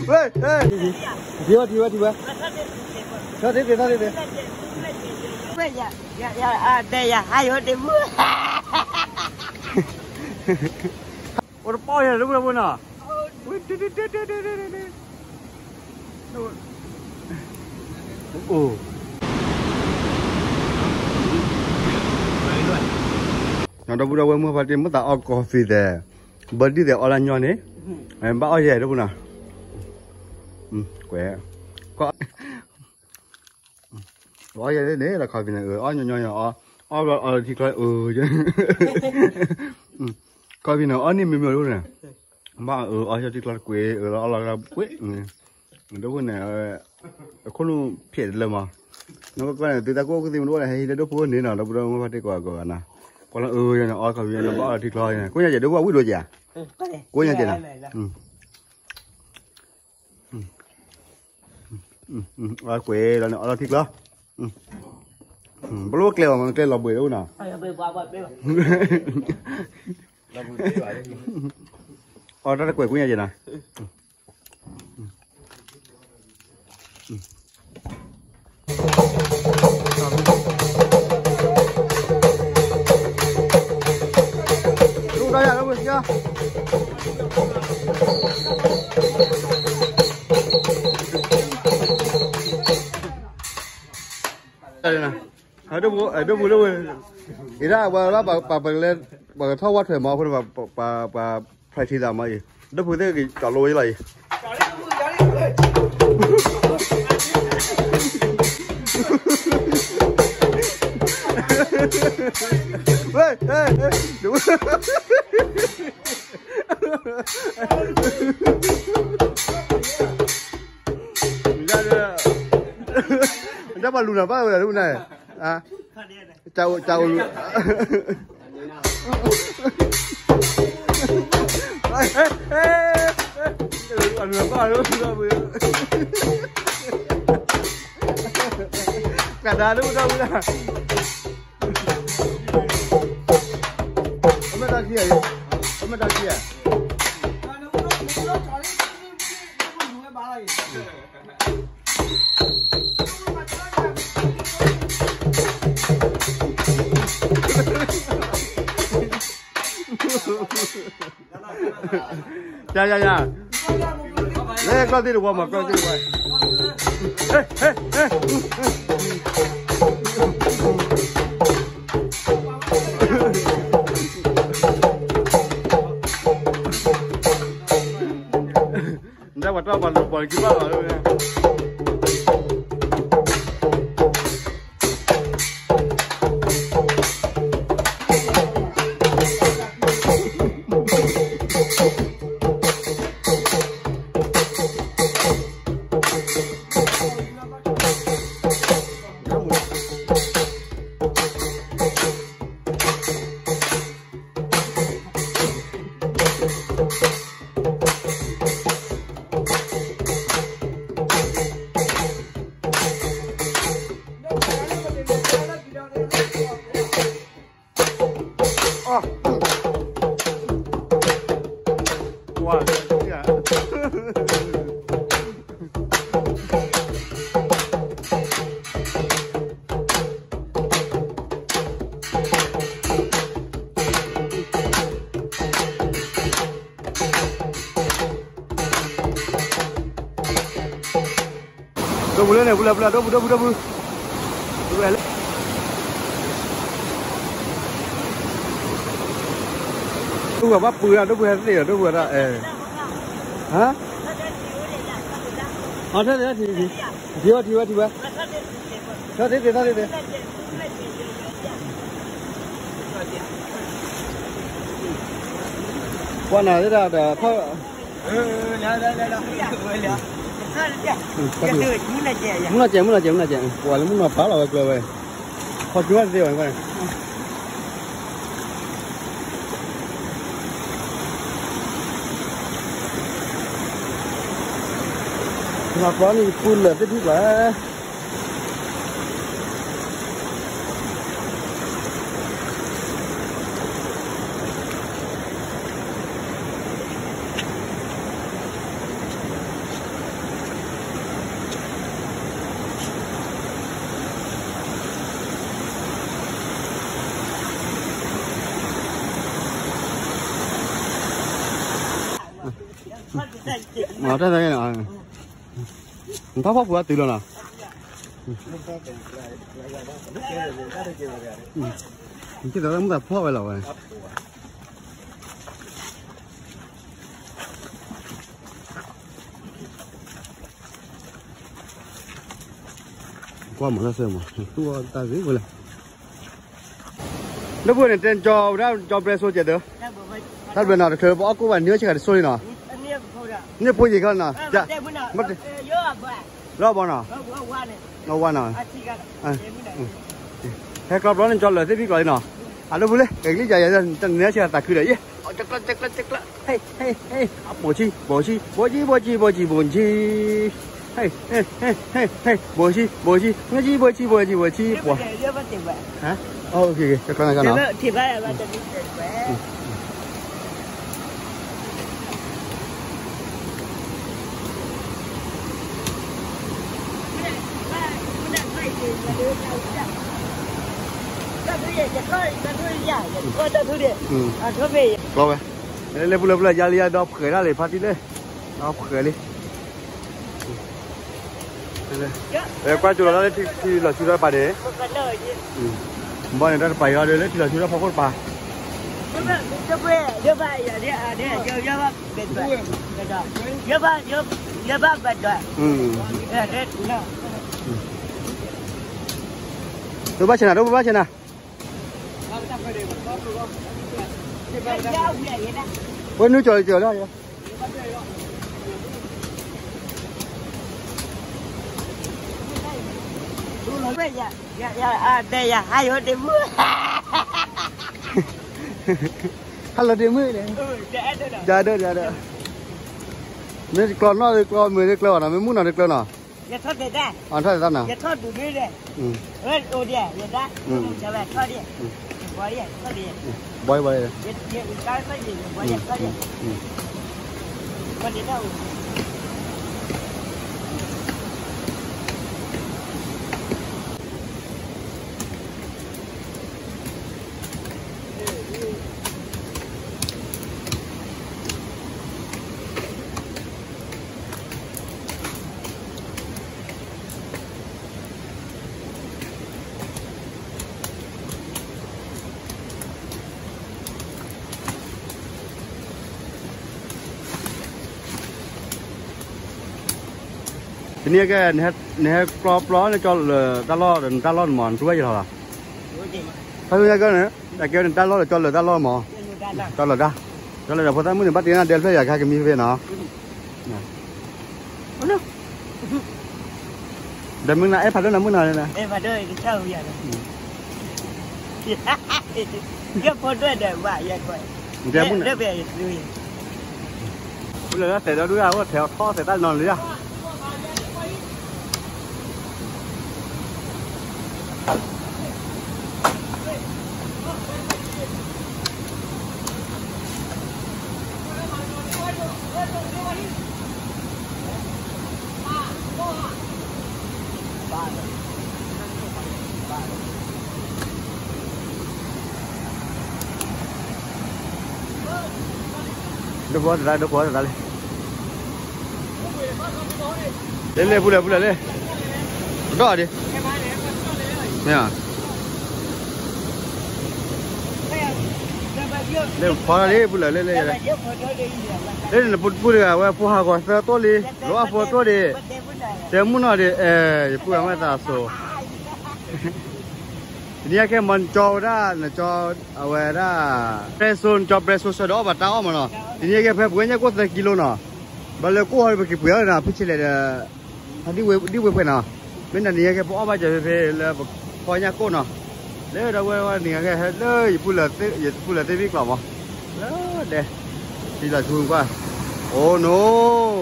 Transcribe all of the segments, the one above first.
ဝဲ ထံၣ်ဝဲ ထံၣ်ဝဲ ထံၣ်ဝဲ ထီၣ်သ့သ့ ထီၣ်သ့သ့ အိၣ်တပီၢ်ယၤ ဒ်ဖိနီၤ အိၣ် ဒီပုၢ်ဒီဝဲၢ်မုၢ်ဖါတံၢ် မ့ၢ်သးအီၣ်ကီၢ်ဖံးသဲး ဘၢဒံၣ်သဲးအီၣ်လၢညီန့ၣ် ဘၣ်အီၣ်ယဲၢ်ဒီပုၢ်နီၤ ကွဲး အီၣ်ယဲၢ်န့ၣ် လၢကီၢ်ဖံးန့ၣ် အီၣ်ညီညီညီ အီၣ်ဘျီအီၣ်လၢထံချီ အၢ ကီၢ်ဖံးန့ၣ် အီၣ်န့ၢ်မ့ၢ်မ့ၢ်ဒ်န့ၣ် ဘၣ်အီၣ်လၢထံချီတကွံာ် အၢလီၤအီၣ်လီၤကွံာ် ဒီပုၢ်န့ၣ် အခိၣ်နူာ်ဖျဲးတလၢမး နကကွၢ်န့ၣ် သုတၢ်ကူၣ်အိၣ်ကသ့မ့ၢ်တအိၣ်န့ၣ် ဟဲဟံးလၢဒိၣ်ဖိန့ၣ်နီၤ ဒီပုၢ်ဒီဝဲၢ်မုၢ်ဖါတံၢ်ကိးဂၤကိးဂၤနီၤ ကွၢ်လၢအၢန့ၣ် အီၣ်ကီၢ်ဖံးန့ၣ် ဘၣ်အီၣ်လၢထံချီန့ၣ် ကိးညါကဲး ဒီပုၢ်ဝဲၢ်ဝံၣ်ဒိၣ်ကဲး ကိးညါကဲးနီၤ အီၣ်ကွဲးလီၤန့ၣ် အီၣ်လီၤထံကျီ ဘၣ်လိၣ်ကျဲဘၣ်မ့ၢ်ကျဲလီၤဘှံးလၢနီၤ အီၣ်တၢ်တကွဲးကွံာ်ညါကဲးနီၤ ဒိၣ်ပူၤလၢဝဲ အံၤဒၣ်ဝဲလၢပှၤပလဲ ပှၤကထီၣ်ဝါထွဲမီၤအဃိန့ၣ် ပှၤ practice သးမီၤအံၤ ဒိၣ်ပူၤသ့ၣ်ကကၠီလိယလီၤအံၤ ဝဲ ဒ်ပှၤလူၤနၤဘၣ်ဝဲဒၣ်ဒ်န့ၣ် တၢ်အိၣ်လူၤ ကဒါဒ်ဝဲဒၣ် အမ့ၢ်တၢ်ခံဂၤအံၤ အမ့ၢ်တၢ်ခံဂၤ ယၤ ယၤ ယၤ လဲကျီၢ်သ့ၣ်တဝီမး ကျီၢ်သ့ၣ်တဝီ နတၢ်ပှၤတီၢ်ပှၤလိၤပှၤကံဘၣ်လီၤ ဒိၣ်ပူၤလၢန့ၣ် ပူၤလၢပူၤလၢ ဒိၣ်ပူၤ ဒိၣ်ပူၤ ဒိၣ်ပူၤ ဒိၣ်ပူၤဘၣ်ပူၤဒၣ် ဒိၣ်ပူၤဟဲသ့ၣ်ဒီး ဒိၣ်ပူၤဒၣ် အဲ ဟါ အီၣ်ထီၣ်သ့ၣ်ထံ ထံဝဲ ထံဝဲ ထံဝဲ ထီၣ်သ့ၣ်သ့ၣ် ထီၣ်သ့ၣ်သ့ၣ် ကွၢ်နၤသ့ၣ်ဒၣ်ဒီးထီၣ် မုၢ်နီၢ်ကဲး မုၢ်နီၢ်ကဲး မုၢ်နီၢ်ကဲး ပှၤလၢမုၢ်နီၢ်ပာ်လီၤဝဲကျၢၤဝဲ ခီၣ်ကၠိသ့ၣ်ဝဲ မၤပျီန့ၣ် ယပူၤလၢာ်သ့ၣ်ထံၣ်ဘၣ်. တၢ်သးကဲနီၤ, နဖးဖီၣ်ပူၤအတုၤလီၤနီၤ, နကသးမုၢ်သးဖီၣ်ဝဲလီၤဝဲ. ကွၢ်မၤတၢ်ဆၢမး သူၣ်အီၣ်တၢ်ဂ့ၤဝဲလၢ လၢပှဲၤန့ၣ် တဲကၠီဝဲဒၣ်ကၠီ ဘြဲစိကဲးသၢ, တၢ်ဘျဲနီၤ တချုးလၢပအီၣ်ကိၣ်ဘၣ် နံၤအီၣ်ဆံးဃာ်တစိလံနီၤ, န့ၣ်ဖိယံၤခီနီၤ, လီၤဘီနီၤ, လီၤဝါနီၤ, ဟဲကျီဘျီန့ၣ် ကၠီလၢာ်သ့ၣ်ဖံးကျီလံနီၤ, အဒိပူၤလၢ ကဂံၢ်ယၤယၤ နံၤအီၣ်ဆံးဃာ်တၢ်ခုဒီး ယဲ ကျၢကျၢကျၢကျၢ ဟဲ ဟဲ ဟဲ ဘိၣ်ဆံ ဘိၣ်ဆံ ဘိၣ်ဆံ ဘိၣ်ဆံ ဘိၣ်ဆံ ဟဲ ဟဲ ဟဲ ဟဲ ဘိၣ်ဆံ ဘိၣ်ဆံ ငၢဆံ ဘိၣ်ဆံ ဘိၣ်ဆံ ဘိၣ်ဆံ ပှၤ ဟဲ ကၠီ ကၠီ ကၠီ ကျီဝဲ လဲၤလဲၤပူၤလၢပူၤလၢ ယါလံယါဒီးဖှဲးတၢ်လံ ဖါတံၢ်လၢ ဒီးဖှဲးလံ ကွၢ်ကၠိလီၤတၢ်လၢထံလီၤဆူတၢ်တပၤန့ၣ်, ဘီန့ၣ်တၢ်တပၤအံၤဒီးလၢထံလီၤဆူတၢ်ဖီခိၣ်တပၤ, ဒိၣ်ဘၣ်ဆဲးနၤ ဒိၣ်ဘၣ်ဆဲးနၤ, ဝဲနုာ်ကၠီၤကၠီၤလၢ တဲယၤ ဟါယိၤတ့မုၣ်, ဟါလီၤတ့မုၣ်န့ၣ်, ဒၣ်ဒၣ်ဒၣ်ဒၣ်, မ့ၢ်ကျီနီၣ်တကျီ မ့ၢ်တကျီဘၣ်နီၤ မ့ၢ်မုၣ်နီၤတကျီနီၤ, ယထီၣ်သဲးတၢ်, အထီၣ်သဲးတၢ်နီၤ, ယထီၣ်ဒုးမ့ၢ်လဲၣ်, ဝဲအိၣ်ဒံးယတၢ်, ယဝဲထီၣ်ဒံး, ဘီယထီၣ်ဒံး, ဘီယထီၣ်ဒံး, ဘီယထီၣ်ဒံး, ဘီယထီၣ်ဒံး, တနံၤအံၤကဲ နဟဲကျီပျီနကၠီလၢာ်တၢ်လီၢ်ဒီးနတၢ်လီၢ်မး နတူၢ်ဘၣ်ယဲၢ်လီၤလီၤ, ဖဲညါကဲန့ၣ် အကဲနတၢ်လီၢ်ဒီးကၠီလၢာ်တၢ်လီၢ်မး, ကၠီလၢာ်တၢ်, ကၠီလၢာ်ဒီးဖိသၣ်မုၣ်န့ၣ် ဘၣ်တ့နၤဒဲးဖျၢၣ်ယၤခါကမံဖဲနီၤ ဒီးမုၢ်နၤ အဲၣ်ဖးဒိၣ်နၤမုၢ်နၤန့ၣ်, ယဲဖိဒွဲၣ်ဒီးဘၣ်ယဲကွၢ်, တဲမုၢ်နၤ, ပူၤလၢသဲးဒီဒူၣ်ယၤ အိၣ်ထဲးထီၣ်သဲးတၢ်နီၤလံယၤ ဒိၣ်ကီတၢ် ဒိၣ်ကီတၢ်လံ, လဲၤလဲၤ ပူၤလဲၤ ပူၤလဲၤလံ, ဒီးဒံး, မ့ၢ်ဧါ, လဲၤဖီလီၤလံ ပူၤလဲၤလံ လဲၤ, လၢနပူၤတဂၤဝဲ ဖိဟးဂီၤသၢတိၢ်လံ, လိၣ်အဖိတိၢ်ဒံး, တဲမုၢ်နီၤဒံး, အဲ ယပုၢ်အမ့ၢ်သးစိၤ တနံၤအံၤခဲမီၤနကၠီဝဲဒၣ် နကၠီ အဝဲဒၣ် ပြဲစိ နကၠီပြဲစိဆၢဒီးအီၣ်ဘၣ်တၢ်အီၣ်မးနီၤ, တနံၤအံၤခဲဖဲပဝဲညၣ်ကိၣ်သၢကံလိနီၤ, ဘၣ်လၢကိၣ်ဟီဒီးပက့ၤပှ့ၤအီၣ်နီၤ ဖုဆံးလဲၣ်ဒီး ဒံၣ်ဝဲဖှဲးနီၤ, မ့ၢ်နၤနံၤအံၤခဲပအီၣ်ဘၣ်စၢၤဖဲဖဲလၢပဖီညၣ်ကိၣ်နီၤ, လၢဒီးဝဲဝဲနံၤအံၤခဲဟဲလၢ ယပုၢ်လၢသ့ၣ်ဖံးကျီမး, လၢဒဲး ထံလီၤဆူကွၢ်, အိၣ်နိ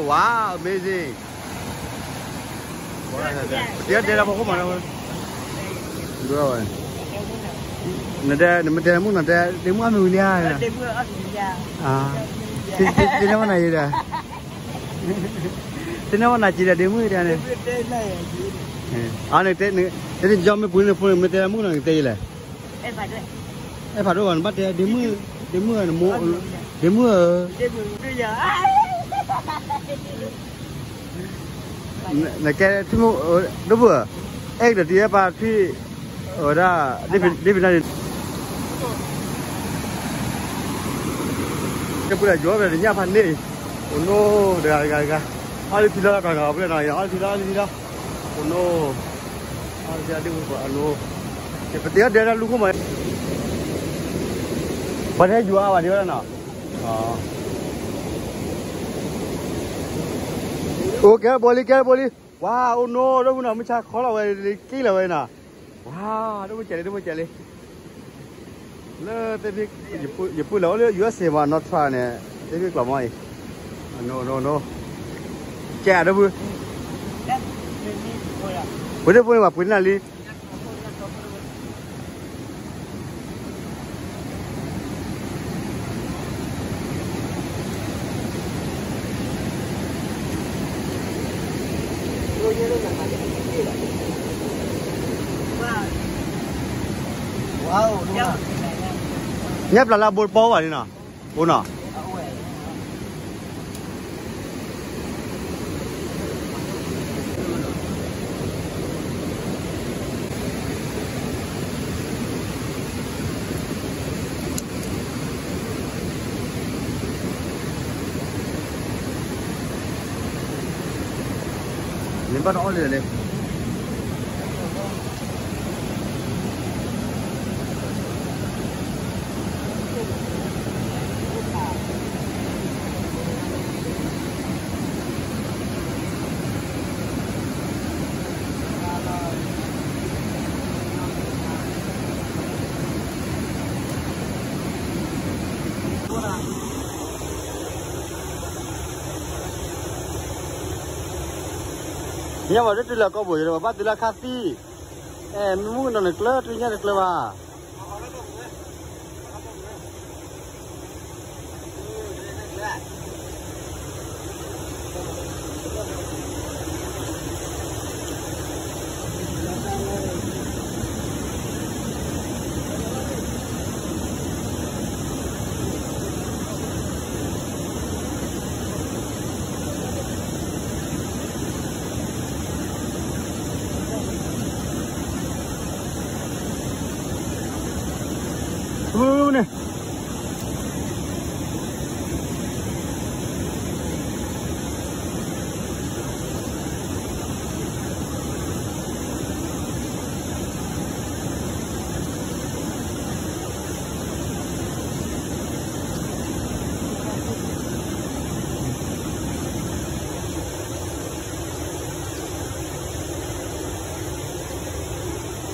wow amazing တဲတဲလၢဖီခိၣ်မး, နတဲ နမ့ၢ်တဲမုၣ်နီၤ တဲဒ့မုၣ်အီၣ်မ့ၤဝံၤလံဧါ, သ့ၣ်ညါဝဲနၤယံၤဒီး, သ့ၣ်ညါဝဲနၤက့ၤဒီးဒ့မုၣ်တဲန့ၣ်, အန့ၣ်တဲ နကၠီမ့ၢ်ပှ့ၤန့ၣ်ဖိန့ၣ် မ့ၢ်တဲမုၣ်နီၤ နကတဲယံၤလဲၣ်, အဲၣ်ဖးဒိၣ်ဘၣ် နဘၣ်တဲဒ့မုၣ်, ဒ့မုၣ်ဧၢ, ဒ့မုၣ်ဧၢ, ဒ့မုၣ်ဧၢ, နကဲထံမိၢ် ဒိၣ်ဘုၣ်, အဲၣ်ကဒီးတံၤအဲၣ်ပၢ်ထွံၣ်, အဝဲဒၣ် ဒ့ၣ်ဖံနၢ်န့ၣ်, ကဲပူၤလၢယွၤဝဲတညၣ်ဖးန့ၣ်, အိၣ်နိ, တဂၤတဂၤတဂၤ, အီၣ်လံဖံလီၤတၢ်နီၤ ပူၤလၢနီၤ အီၣ်လံဖံလီၤ အီၣ်လံဖံလီၤ, အိၣ်နိ, အီၣ်လံဖံလီၤ ဒ့ၣ်ပူၤပှၤအနိ, ပတဲအီၣ်ဒဲဒၣ်လူၤခိၣ်မး, ပှၤတဟဲယွၤဘၣ်ဒံးဝဲဒၣ်နီၤ. အိၣ်ကဲဘိလံ ကဲဘိလံ, ဝါ အိၣ်နိ ဒိၣ်မုၢ်နီၤ မုၢ်ဆါခီလီၤဝဲ က့ၣ်လီၤဝဲနီၤ, ဝါ ဒိၣ်မုၢ်ကဲးလံ ဒိၣ်မုၢ်ကဲးလံ, လၢသ့ၣ်ဖ့ၣ်, ယပုၢ်လၢအိၣ်လၢ ယူအက်စ်အေ မး နီၢ်ထြၢၣ်န့ၣ် သ့ၣ်ဖ့ၣ်ကျိၤမီအံၤ, အနိ အနိ အနိ, ကဲဒိၣ်မုၢ်, ပှ့ၤဒ့ၣ်ဖိန့ၣ်ဘၣ် ပှ့ၤန့ၢ်နၤလံ. ညၣ်ပျၢ်လၢအဘိတပီၢ်ဘၣ်န့ၣ်နီၤ, အိၣ်နီၤ. န့ၣ်ဘၣ်တအီၣ်လံလၢ ညၣ်ဘၣ်ဒ်တုၤလၢကီၢ်ပူၤ ပဘၣ်တုၤလၢခါသံၣ်, အဲ မ့ၢ်မုၣ်ကနီၤန့ၣ်ကျၢၤ တုၤညၣ်န့ၣ်ကျၢၤဘၣ်.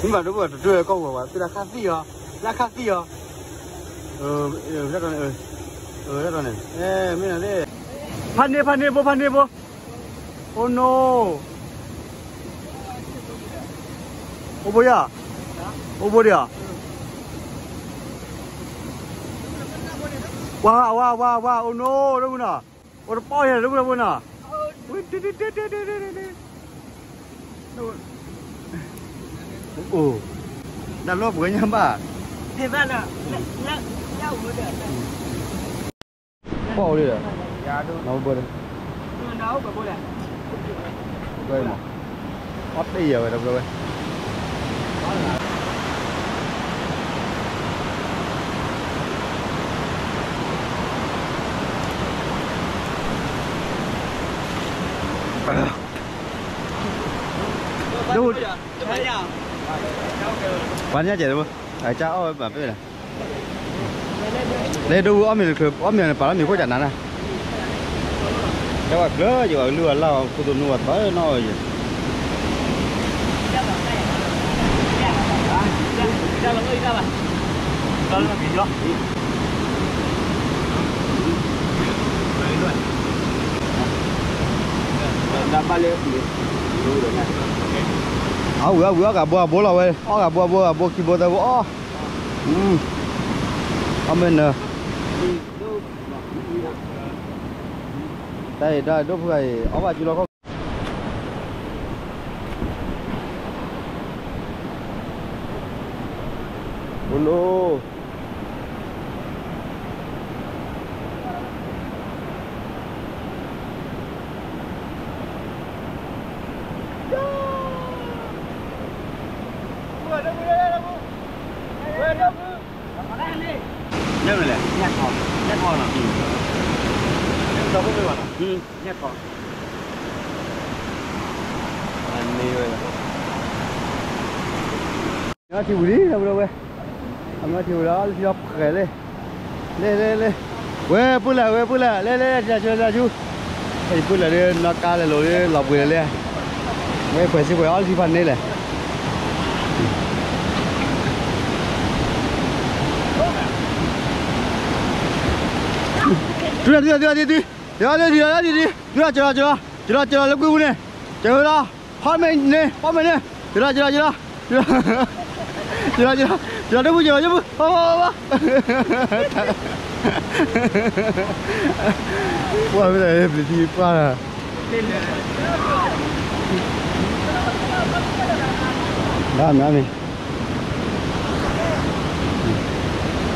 မ့ၢ်ဘၣ်ဒိဘၣ်တတုၤကီၢ်ဝဲဝဲ သုလၢခါသံၣ်အီၤ, လၢခါသံၣ်အီၤ, လၢန့ၣ်, မ့ၢ်နၤသ့ၣ်, ဖးန့ၢ် ဖးန့ၢ်ဘိ ဖးန့ၢ်ဘိ, အိၣ်နိ, အိၣ်ဘိယၤ, အိၣ်ဘိဒံးဧါ, ဝါ ဝါ ဝါ ဝါ အိၣ်နိ ဒိၣ်မုၢ်နီၤ, အိၣ်တပီၢ်ယၤ ဒိၣ်မုၢ်နီၤ, အိၣ်, တၢ်လီၢ်ပှဲၤညါဘၣ်, ပီၢ်အိၣ်လံဒီး, နဘၣ်ဒီး, ဘၣ်မး, အီၣ်တ့ၢ်ယၤဝဲ တဘျီဝဲ ပှၤညါကဲး, အကၢ်အီၣ်ဝဲပာ်ပဲၢ်လၢ, လၢဒိၣ်အီၣ်မ့ၤတချုး အီၣ်မ့ၤန့ၣ် ပာ်လီၤမ့ၤခိၣ်ကနၤနၤ, ကဲဝဲကျၢၤယဝဲ ကလုၢ်ဝဲလၢ်ဝဲ ခိၣ်သနူဝဲသၢနီၣ်ယဲ, အဝံၤအဝံၤ အီၣ်ဂၤဘိအဘိလီၤဝဲ, အီၣ်ဂၤဘိအဘိ ဂၤဘိခံဘိသၢဘိအီၣ်, အီၣ်မ့ၢ်နၢၤ, တၢ်အံၤဒၣ်ဒိၣ်ဖုဂၤအံၤ အီၣ်ဘၣ်စုလီၢ်ခီၣ် အိၣ်နိ, အိၣ် ဒီပုၢ်ဝဲၢ်ဘၣ်နီၤ, ညၣ်ကီး, အန့ၢ်ဝဲ, ထံဝံၤလံ ဒီပုၢ်ဝဲၢ်, အမ့ၢ်ထံဝံၤလီၤ လၢထံလီၤဖှဲးလဲၣ်, လဲၣ်လဲၣ်လဲၣ်, ဝဲပုၢ်လၢ် ဝဲပုၢ်လၢ် လဲၣ်လဲၣ် ထံလီၤဆူ ထံလီၤဆူ, အံၤပုၢ်လၢ်ဒီးနီၢ်ကါလဲၤလိာ်လၢလီၤဘှံးလၢလဲၣ်, ဝဲဖှဲးစံဖှဲးအီလၢထံဖးန့ၣ်လဲၣ်. တုၤလီၤ တုၤလီၤ တုၤလီၤ တုၤလီၤ တုၤလီၤ တုၤလီၤ တုၤလီၤ တုၤလီၤ တုၤလီၤ တုၤလီၤ တုၤလီၤ လၢကွံာ်ပူၤန့ၣ်, တုၤလီၤ တုၤလီၤ တုၤလီၤ လၢကွံာ်ပူၤန့ၣ်, တုၤလီၤ တုၤလီၤ ဖီမ့ၢ်န့ၣ် ဖီမ့ၢ်န့ၣ်,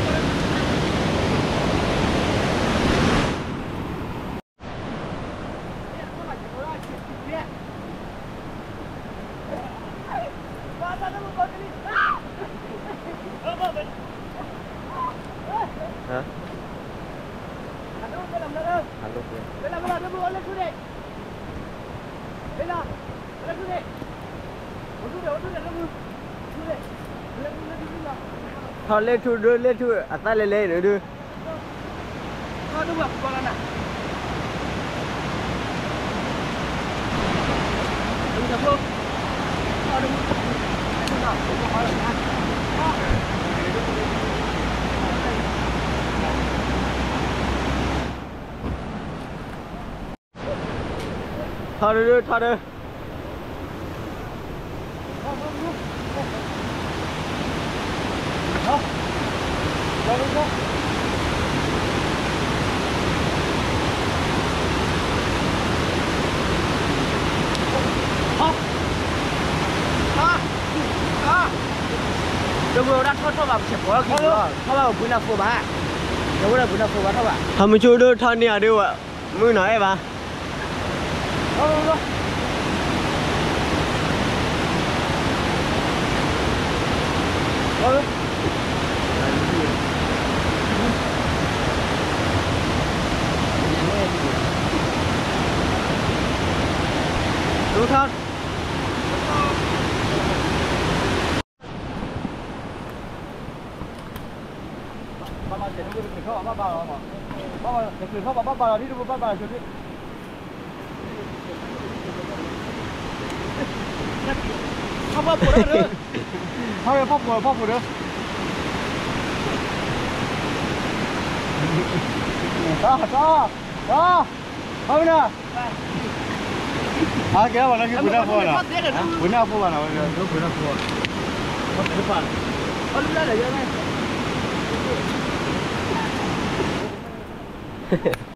တုၤလီၤ တုၤလီၤ တုၤလီၤ တုၤလီၤ တုၤလီၤ တုၤလီၤ တုၤလီၤ တုၤလီၤ တုၤလီၤ ပှၤမ့ၢ်ပျံၤထံပှၢ်လီၤ, ဘၣ်မနုၤမ့ၢ် ဟါ, ဟါလၢ ထီၣ်လၢထူဒၢလၢထူ အသးလဲၤလဲၤဒုး ထီၣ်ဒုး ထီၣ်ဒုး ဒီပုၢ်ဝဲၢ်ဝဲဒၣ်ထီၣ်ထီၣ်ဘၣ် ပဆဲးပိာ်လီၤခံလီၤ, ထီၣ်ဘၣ်ပှၤဘုနၢ်ဖိဘၣ်, ဒီပုၢ်ဝဲၢ်ဘုနၢ်ဖိဘၣ်ထီၣ်ဘၣ်, ဟးမုၢ်ဆိဒိၣ်ထီၣ်န့ၢ်အီၤဒုးဝဲ, မုၢ်နီၤအဲၣ်ဘၣ် ဖးဖိ ဖးဖိ ဖးဖိဒီး, တၢ် တၢ် တၢ် ဖးဖိနီၤ, အကဲဘၣ်နီၤ က့ၤပှ့ၤနၢ်ဖိဘၣ်နီၤ, ပှ့ၤနၢ်ဖိဘၣ်နီၤ, ပှ့ၤနၢ်ဖိဘၣ်, အ